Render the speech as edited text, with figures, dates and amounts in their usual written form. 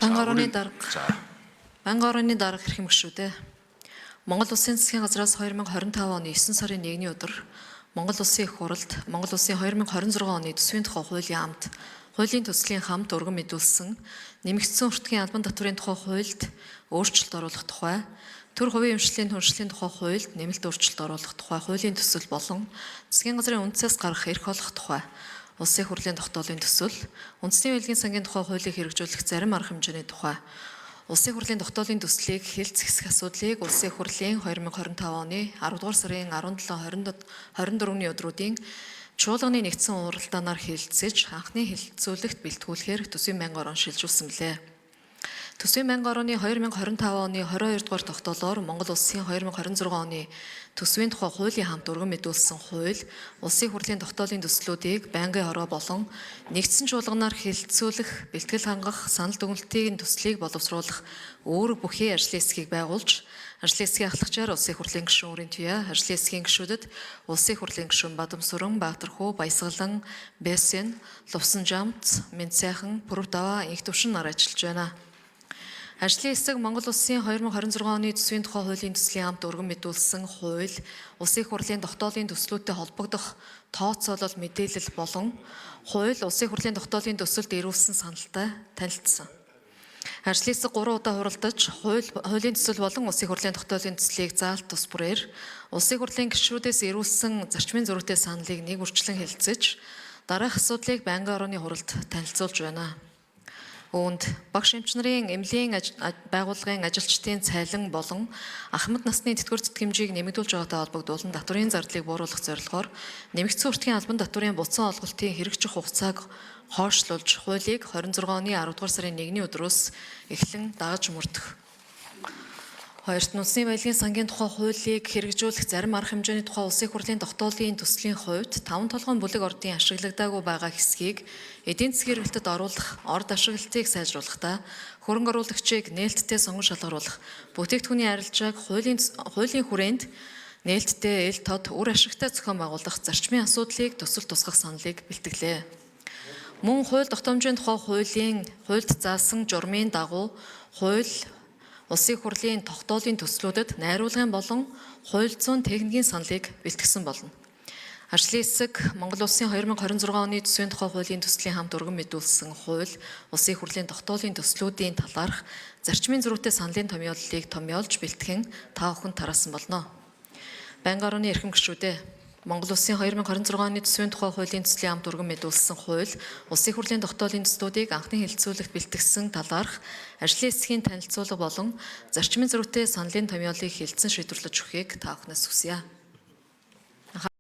Банк орооны дарга. За. Банк орооны дарга эрхэм гишүүдээ. Монгол Улсын засгийн газраас 2025 оны 9 сарын 1-ний өдөр Монгол Улсын Их Хурлд Монгол Улсын 2026 оны төсвийн тухай хуулийн амт хуулийн төслийн хамт өргөн мэдүүлсэн нэмэгдсэн өртгийн албан татварын тухай хуульд өөрчлөлт оруулах тухай, төр хувийн эмчилгээний түншлэлийн тухай хуульд нэмэлт өөрчлөлт оруулах тухай хуулийн төсөл болон засгийн газрын үндсээс гарах эрх олох тухай Улсын Их Хурлын тогтоолын төсөл, үндэсний байлгийн сангийн тухай хуулийг хэрэгжүүлэх зарим арга хэмжээний тухай Улсын Их Хурлын тогтоолын төслийг хэлц хэсэх асуудлыг Улсын Их Хурлын 2025 оны 10 дугаар сарын 17 20 24-ний өдрүүдийн чуулганы нэгдсэн уралдаанаар хэлэлцэж анхны хэлэлцүүлэгт бэлтгүүлэхээр төсвийн байнгын орон шилжүүлсэн билээ. Төсвийн байнгын орооны 2025 оны 22 дугаар тогтоолоор Монгол Улсын 2026 оны төсвийн тухай хуулийн хамт өргөн мэдүүлсэн хууль Улсын Их Хурлын тогтоолын төслүүдийг байнгын хороо болон нэгдсэн чуулганаар хэлэлцүүлэх, бэлтгэл хангах, санал дүгнэлтийн төслийг боловсруулах үүрэг бүхий ажлын хэсгийг байгуулж, ажлын хэсгийн ахлагчаар Улсын Их Хурлын гишүүн Өрийн Туяа, ажлын хэсгийн гишүүдэд Улсын Их Хурлын гишүүн Бадамсүрэн, Баатархуу, Баясгалан, Бэсен, Лувсан Жамц, Минцайхан, Пүрэв Даваа, Инх Төвшин нар ажиллаж байна. Ажлын хэсэг Монгол Улсын 2026 оны төсвийн тухай хуулийн төслийн хамт өргөн мэдүүлсэн хууль, Улсын Их Хурлын тогтоолын төслүүдтэй холбогдох тооцоолол мэдээлэл болон хууль Улсын Их Хурлын тогтоолын төсөлд ирүүлсэн саналтай танилцсан. Ажлын хэсэг 3 удаа хуралдаж, хуулийн төсөл болон Улсын Их Хурлын тогтоолын төслийг заалт тус бүрээр Улсын Их Хурлын гишүүдээс ирүүлсэн зарчмын зөрүүтэй саналыг нэг үрчлэн хэлэлцэж, дараах асуудлыг байнгын орооны хуралд танилцуулж байна. Үүнд багш эмч нарын эмнэлгийн байгууллагын ажилчдын цалин болон ахмад насны тэтгэвэр тэтгэмжийг нэмэгдүүлж байгаатай холбогдуулан татварын зардлыг бууруулах зорилгоор нэмэгдсэн хүртгийн албан татварын буцаан олголтын хэрэгжих хугацааг хойшлуулж хуулийг 26 оны 10 дугаар сарын 1-ний өдрөөс эхлэн дагаж мөрдөх. Хоёрт нь Улсын баялагын сангийн тухай хуулийг хэрэгжүүлэх зарим арга хэмжээний тухай Улсын Их Хурлын тогтоолын төслийн хувьд таван толгойн бүлэг ордын ашиглагдаагүй байгаа хэсгийг эдийн засгийн хэрэглэлтэд оруулах, орд ашиглалтыг сайжруулахдаа хөрөнгө оруулагчийг нээлттэй сонгон шалгаруулах, бүтээгдэхүүний арилжааг хуулийн хүрээнд нээлттэй эл тод үр ашигтай зохион байгуулах зарчмын асуудлыг төсөл тусгах саналыг бэлтгэлээ. Мөн хууль тогтоомжийн тухай хуулийн хуульд заасан журмын дагуу хууль Улсын Их Хурлын тогтоолын төслүүдэд найруулгын болон хууль зүйн техникийн саналыг бэлтгэсэн болно. Ажлын хэсэг Монгол Улсын 2026 оны төсвийн тухай хуулийн төслийн хамт өргөн мэдүүлсэн хууль Улсын Их Хурлын тогтоолын төслүүдийн талаарх зарчмын зөрүүтэй саналын томьёоллыг томьёолж бэлтгэн та бүхэнд тараасан болно. Байнгын орооны эрхэм гишүүдээ, Монгол Улсын 2026 оны төсвийн тухай хуулийн төслийн хамт өргөн мэдүүлсэн хууль Улсын Их Хурлын тогтоолын төслүүдийг анхны хэлэлцүүлэгт бэлтгэсэн талаарх ажлын хэсгийн танилцуулга болон зарчмын зөрүүтэй саналын томьёолыг хэлэлцэн шийдвэрлэж өгөхийг та бүхнээс хүсье.